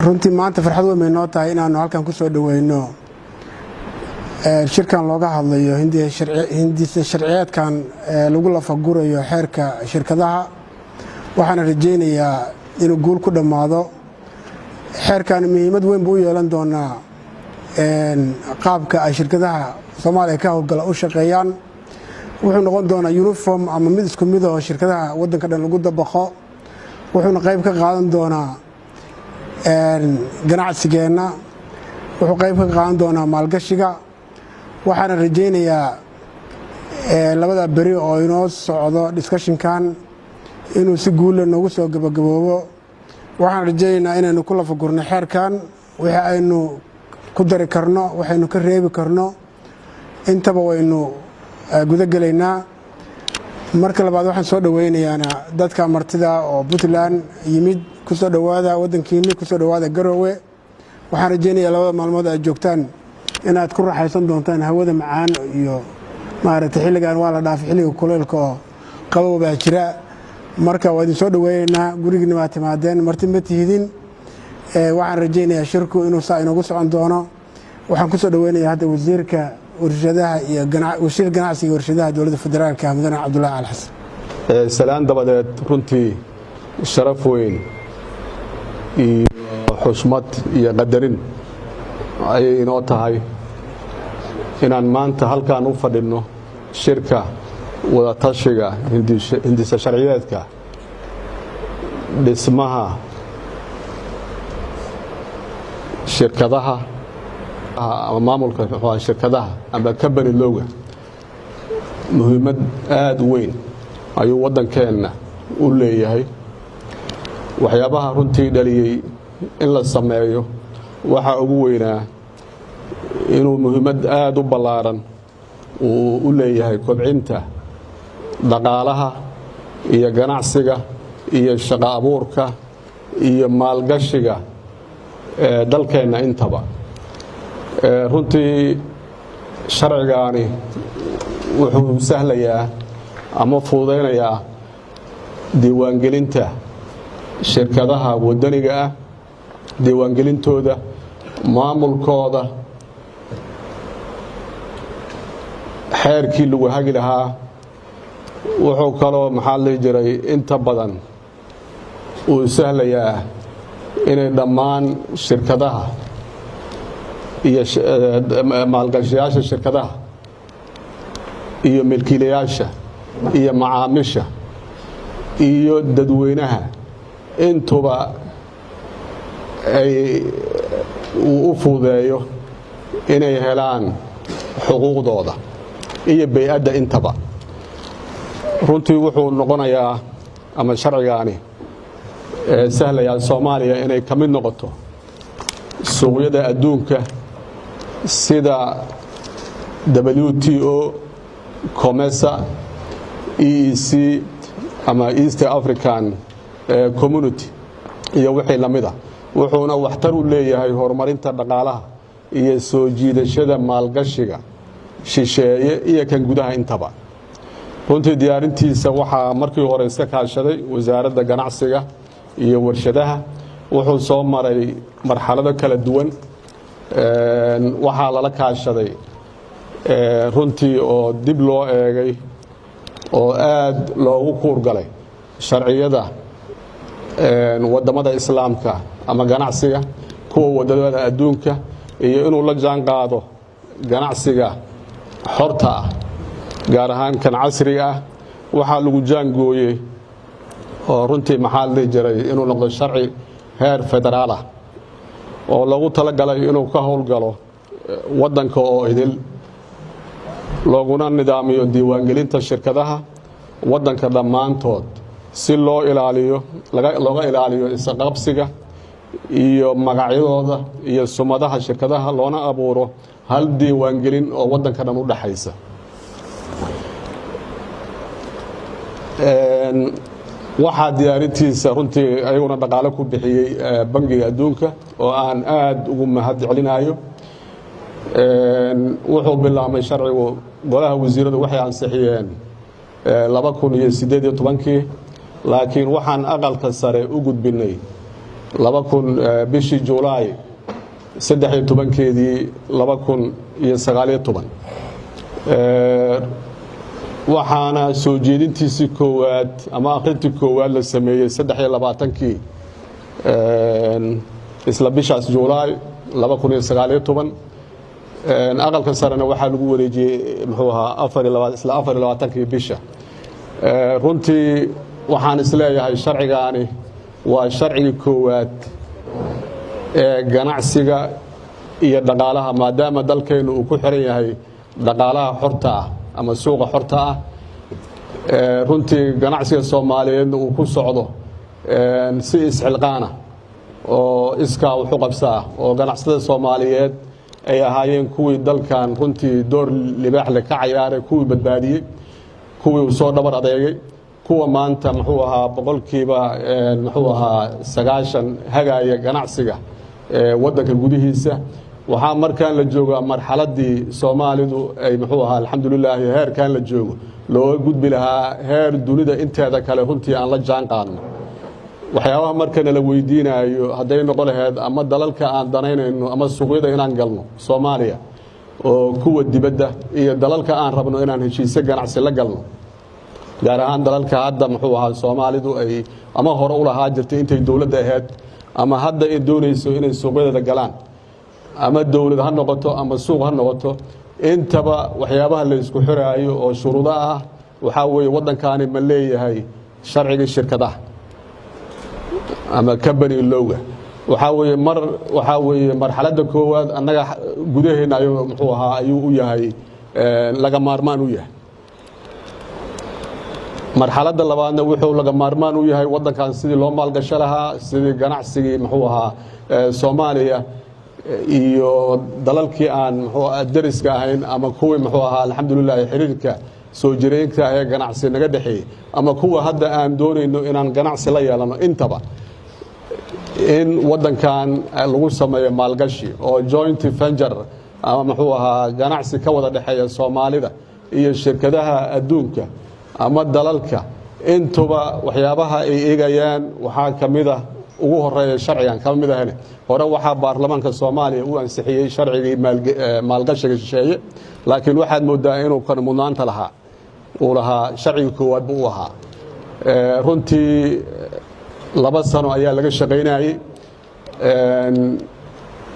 Runtii maanta farxad weyn bay noo tahay inaanu halkan ku soo dhoweyno shirkan looga hadlayo hindise sharciyeedkan lagu lafagurayo xeerka shirkadaha. Waxaana rajaynayaa inuu guul ku dhammaado. Xeerkan muhiimad weyn buu u yeelan doonaa qaabka ay shirkadaha Soomaaliya ka howlgala u shaqeeyaan. Wuxuu noqon doonaa uniform ama mid isku mid oo shirkadaha waddanka dhan lagu dabaqo. Wuxuuna qayb ka qaadan doonaa ganacsigeenna, wuxuu qayb ka qaadan doonaa maalgashiga. Waxaana rajaynayaa labada beri oo inoo socdo discussionkan inuu si guulle noogu soo gabagaboobo. Waxaan rajaynaynaa inaynu ku lafagurno xeerkan, wixii aynu ku dari karno, waxaynu ka reebi karno, intaba waynu gudagelaynaa. Marka labaad, waxaan soo dhoweynayaana dadka martida oo Puntland yimid. Ku soo dhowaada waddankiinni, ku soo dhowaada Garowe. Waxaan rajaynayaa labada maalmood aad joogtaan inaad ku raaxaysan doontaan hawada macaan iyo maaragtay xilligan waa la dhaafay xilliga kuleylka oo qabow baa jira. Marka waa idin soo dhoweynaynaa. Gurigiina waa timaadeen, marti ma tihidin. Waxaan rajaynayaa shirku inuu saa inoogu socon doono. Waxaan ku soo dhoweynayaa hadda wasiirka warshadaha iyo wasiir ganacsiga warshadaha Dowladda Federaalka, mudane Cabdullaahi Cali Xasan. Salaan dabadeed, runtii sharaf weyn iyo xushmad iyo qadarin ayay inoo tahay inaan maanta halkan u fadhinno shirka wadatashiga hindisa sharciyeedka dhismaha shirkadaha ama maamulka shirkadaha ama company lawga. Muhiimad aada u weyn ayuu waddankeenna u leeyahay. Waxyaabaha runtii dhaliyey in la sameeyo waxaa ugu weynaa inuu muhiimad aada u ballaaran uu u leeyahay kobcinta dhaqaalaha iyo ganacsiga iyo shaqo abuurka iyo maalgashiga dalkeenna intaba. Runtii sharcigaani wuxuu sahlayaa ama fududaynayaa diiwaangelinta shirkadaha waddaniga ah, diiwaangelintooda, maamulkooda, xeerkii lagu hagi lahaa. Wuxuu kaloo, maxaa la dhihi jiray, inta badan uu sahlayaa inay dhammaan shirkadaha iyo maalgashayaasha shirkadaha iyo milkiilayaasha iyo macaamiisha iyo dadweynaha intuba ay uu u fududeeyo inay helaan xuquuqdooda iyo bay-adda intaba. Runtii wuxuu noqonayaa ama sharcigaani sahlayaa Soomaaliya inay ka mid noqoto suuqyada adduunka sida WTO, COMESA, EEC ama East African Community iyo wixii la mid a. Wuxuuna waxtar u leeyahay horumarinta dhaqaalaha iyo soo jiidashada maalgashiga shisheeye iyo kan gudaha intaba. Runtii diyaarintiisa waxaa markii hore iska kaashaday Wasaaradda Ganacsiga iyo Warshadaha. Wuxuu soo maray marxalado kala duwan. Waxaa lala kaashaday runtii oo dib loo eegay oo aad loogu kuurgalay sharciyada waddamada Islaamka ama ganacsiga kuwa waddamada adduunka iyo inuu la jaan qaado ganacsiga xorta ah, gaar ahaan kan casriga ah. Waxaa lagu jaangooyey oo runtii, maxaa la dhihi jiray, inuu noqdo sharci heer federaal ah oo loogu talagalay inuu ka howlgalo waddanka oo idil, looguna nidaamiyo diiwaangelinta shirkadaha waddanka dhammaantood, si loo ilaaliyo, looga ilaaliyo isqabsiga iyo magacyadooda iyo sumadaha shirkadaha, loona abuuro hal diiwaangelin oo waddanka dhan u dhexaysa. Waxaa diyaarintiisa runtii ayaguna dhaqaale ku bixiyey Bangiga Adduunka oo aan aada ugu mahad celinayo. Wuxuu bilaabmay sharcigu, golaha wasiiradu waxay ansixiyeen 2018-kii, laakiin waxaan Aqalka Sare u gudbinay 2000, bishii Juulaay 13-keedii 2019. Waxaana soo jeedintiisii koowaad ama akhrintii koowaad la sameeyey 23-kii isla bishaas Juulaay 2019. Aqalka sarena waxaa lagu wareejiyey, muxuu ahaa, isla 24-kii bisha. Runtii waxaan isleeyahay sharcigaani waa sharcigii koowaad ee ganacsiga iyo dhaqaalaha, maadaama dalkeennu uu ku xiran yahay dhaqaalaha xorta ah ama suuqa xorta ah. Runtii ganacsiga Soomaaliyeedna uu ku socdo si isxilqaana oo iskaa wuxu qabsa ah, oo ganacsatada Soomaaliyeed ay ahaayeen kuwii dalkan runtii door libaaxle ka cayaaray, kuwii badbaadiyey, kuwii uu soo dhabar adeegay, kuwa maanta, muxuu ahaa, boqolkiiba, muxuu ahaa, 90 hagaaya ganacsiga waddanka gudihiisa. Waxaa markaan la joogaa marxaladdii Soomaalidu ay, muxuu ahaa, alxamdulilaahi, heerkan la joogo looga gudbi lahaa heer dunida inteeda kale runtii aan la jaan qaadno. Waxyaabaha markana la weydiinaayo, hadday noqon laheyd ama dalalka aan danaynayno ama suuqyada inaan galno Soomaaliya oo kuwa dibadda iyo dalalka aan rabno inaan heshiisyo ganacsi la galno, gaar ahaan dalalka hadda, muxuu ahaa, Soomaalidu ay ama hore u lahaa jirtay intay dowladda ahayd ama hadda ay doonayso inay suuqyadeeda galaan, ama dowlad ha noqoto ama suuq ha noqoto, intaba waxyaabaha la isku xiraayo oo shuruudo ah waxaa weeye: waddankaani ma leeyahay sharcigii shirkadaha ama company law-ga? Waxaa weeye mar waxaa weeye marxaladda koowaad annaga gudaheenna ayuu, muxuu ahaa, ayuu u yahay laga maarmaan u yahay. Marxaladda labaadna wuxuu laga maarmaan u yahay waddankan sidii loo maalgasho lahaa, sidii ganacsigii, muxuu ahaa, Soomaaliya iyo dalalkii aan, muxuu dariska ahayn ama kuwii, muxuu ahaa, alxamdulilahi, xiriirka soo jireynka ee ganacsi naga dhexeeyey ama kuwa hadda aan doonayno inaan ganacsi la yeelano, intaba in waddankan lagu sameeyo maalgashi oo joint venture ama, muxuu ahaa, ganacsi ka wada dhexeeya Soomaalida iyo shirkadaha adduunka ama dalalka. Intuba waxyaabaha ay eegayaan waxaa ka mid ah ugu horeeya sharcigan kama mid ahane. Hore waxaa baarlamaanka Soomaaliya u ansixiyey sharcigii maalgashiga shisheeye, laakiin waxaad moodaa inuu kan mudnaanta lahaa uu lahaa, sharcigii koowaad buu u ahaa. Runtii 2 sano ayaa laga shaqaynayey,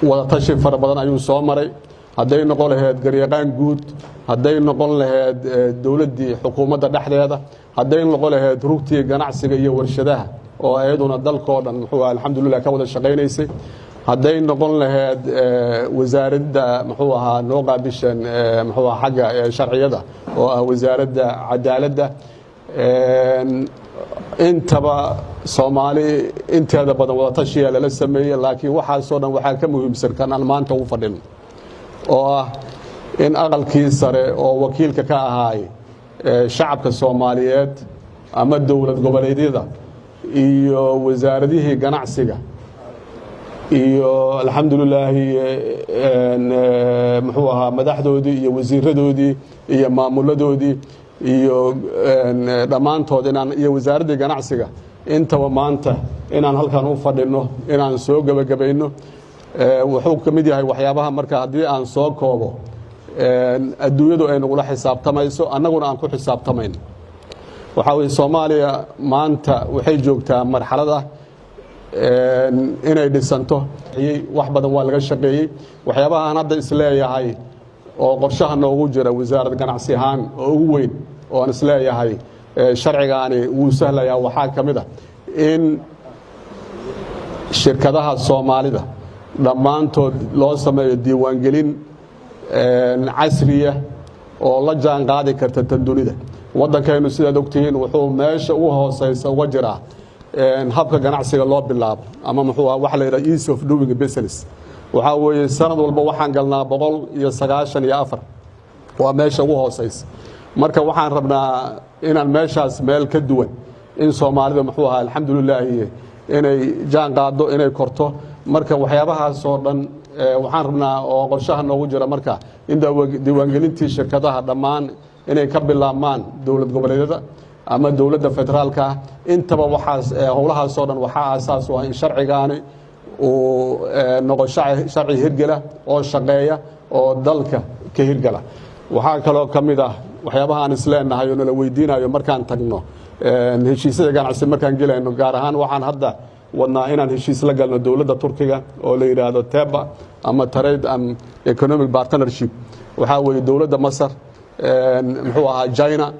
wadatashi fara badan ayuu soo maray, hadday noqon lahayd garyaqaan guud, hadday noqon lahayd dowladdii xukuumadda dhexdeeda, hadday noqon lahayd rugtii ganacsiga iyo warshadaha oo iyaduna dalkoo dhan, muxuu, alxamdulilah, ka wada shaqaynaysay, hadday noqon lahayd wasaaradda, muxuu ahaa, noo qaabishan, muxuu aha, xagga sharciyada oo ah Wasaaradda Cadaaladda. Intaba Soomaali inteeda badan wadatashiyaa lala sameeyey, laakiin waxaasoo dhan waxaa ka muhiimsan kan aan maanta ugu fadhino, oo ah in aqalkii sare oo wakiilka ka ahaay shacabka Soomaaliyeed ama dowlad goboleedyada iyo wasaaradihii ganacsiga iyo, alxamdulilaahi, muxuu ahaa, madaxdoodii iyo wasiiradoodii iyo maamuladoodii iyo dhammaantood inaan iyo wasaaraddii ganacsiga intaba maanta inaan halkan u fadhinno inaan soo gebagabayno. Wuxuu ka mid yahay waxyaabaha marka haddii aan soo koobo adduunyadu ay nagula xisaabtamayso, annaguna aan ku xisaabtamayno. Waxaa weye, Soomaaliya maanta waxay joogtaa marxalad ah inay dhisanto. Wax badan waa laga shaqeeyey. Waxyaabaha aan hadda isleeyahay oo qorshaha noogu jira wasaarad ganacsi ahaan oo ugu weyn oo aan isleeyahay sharcigaani wuu sahlayaa waxaa ka mid ah in shirkadaha Soomaalida dhammaantood loo sameeyo diiwaangelin casriya oo la jaan qaadi karta tan dunida. Waddankaynu, sidaad ogtihiin, wuxuu meesha ugu hooseysa uga jiraa habka ganacsiga loo bilaabo ama, muxuu ah, waxa la yidhaha ease of doing business. Waxaa weeye sanad walba waxaan galnaa 194, waa meesha ugu hooseysa. Marka waxaan rabnaa inaan meeshaas meel ka duwan in Soomaalida, muxuu ahaa, alxamdulilaahi, inay jaan qaado, inay korto. Marka waxyaabahaas oo dhan waxaan rabnaa oo qorshaha noogu jira marka in diiwaangelintii shirkadaha dhammaan inay ka bilaabmaan dowlad goboleedyada. Ama dowladda federaalka ah. Intaba waxaas, howlahaasoo dhan waxaa aasaas u ah in sharcigaani uu noqo sharci hirgela oo shaqeeya oo dalka ka hirgela. Waxaa kaloo ka mid ah waxyaabaha aan isleenahay oo nala weydiinayo markaan tagno heshiisyada ganacsi markaan gelayno, gaar ahaan waxaan hadda wadnaa inaan heshiis la galno dowladda Turkiga oo la yidhaahdo TEPA ama Trade and Economic Partnership. Waxaa weeye dowladda Masar, muxuu ahaa, China,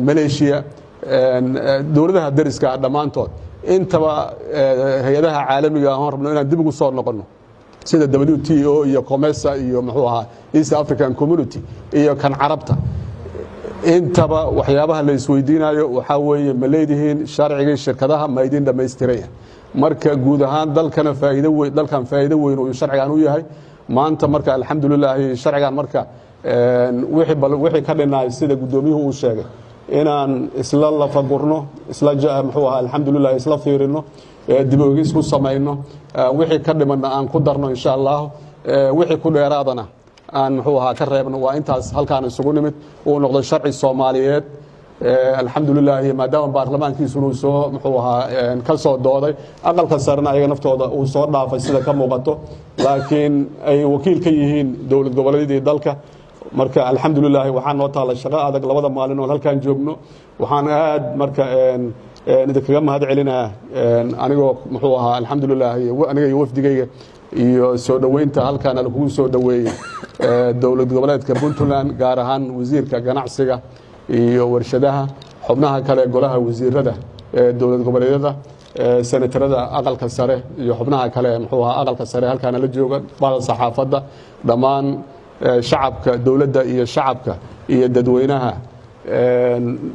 Malaysia, dowladaha dariska ah dhammaantood, intaba hay-adaha caalamiga ah oon rabno inaan dib ugu soo noqonno, sida WTO iyo COMESA iyo, muxuu ahaa, East African Community iyo kan Carabta. Intaba waxyaabaha la isweydiinayo waxaa weeye: ma leedihiin sharcigii shirkadaha? Ma idin dhammaystiranya? Marka guud ahaan dalkana faa'iido weyn, dalkan faa'iido weyn uu sharcigan u yahay maanta. Marka alxamdulilaahi, sharcigan marka wixii ka dhinaay, sida guddoomiyuhu uu sheegay, inaan isla lafagurno, isla, muxuu ahaa, alxamdulilah, isla fiirino, dib oogis ku samayno, wixii ka dhimanna aan ku darno insha Allah, wixii ku dheeraadana aan, muxuu ahaa, ka reebno. Waa intaas halkaan isugu nimid, uu noqdo sharci Soomaaliyeed. Alxamdulilaahi, maadaama baarlamaankiisuna uu soo, muxuu ahaa, ka soo dooday, aqalka sarena ayaga naftooda uu soo dhaafay sida ka muuqato, laakiin ay wakiil ka yihiin dowlad goboleedyadii dalka. Marka alxamdulilaahi, waxaa noo taalla shaqo adag 2da maalin oon halkaan joogno. Waxaan aad marka idinkaga mahad celinaa anigoo, muxuu ahaa, alxamdulilaahi, aniga iyo wafdigayga iyo soo dhoweynta halkaana lakugu soo dhoweeyey dowlad goboleedka Puntland, gaar ahaan wasiirka ganacsiga iyo warshadaha, xubnaha kale golaha wasiirada ee dowlad goboleedyada, senatarada aqalka sare iyo xubnaha kale, muxuu ahaa, aqalka sare halkaana la jooga, bada saxaafadda, dhammaan shacabka, dowladda iyo shacabka iyo dadweynaha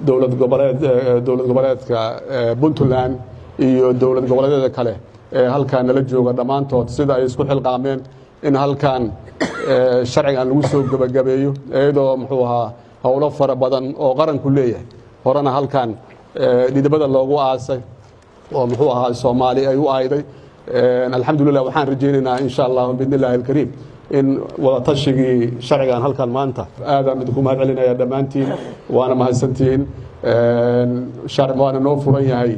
dowlad goboleedka Puntland iyo dowlad goboleedyada kale ee halkan nala jooga dhammaantood, sida ay isku xilqaameen in halkan sharcigan lagu soo gebagabeeyo, iyadoo, muxuu ahaa, howlo fara badan oo qaranku leeyahay horena halkan dhidibada loogu aasay oo, muxuu ahaa, Soomaali ay u ayday. Alxamdulilah, waxaan rajaynaynaa insha Allah biidni illahi alkariim in wadatashigii sharcigan halkan maanta. Aadaan idinku mahad celinaya dhammaantiin, waana mahadsantihiin. Waana noo furan yahay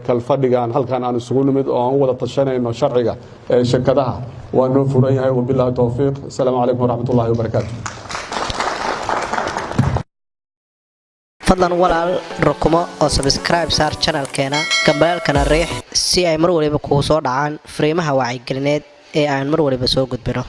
kalfadhigan halkan aan isugu nimid oo aan u wada tashanayno sharciga shirkadaha, waa noo furan yahay. Wabillahi towfiiq. Asalaamu calaykum waraxmat ullahi wabarakaatu. Fadlan walaal, rukumo oo subscribe saar channelkeena, gambaleelkana riix si ay mar waliba kuu soo dhacaan fariimaha wacyigelineed ee aan mar waliba soo gudbino.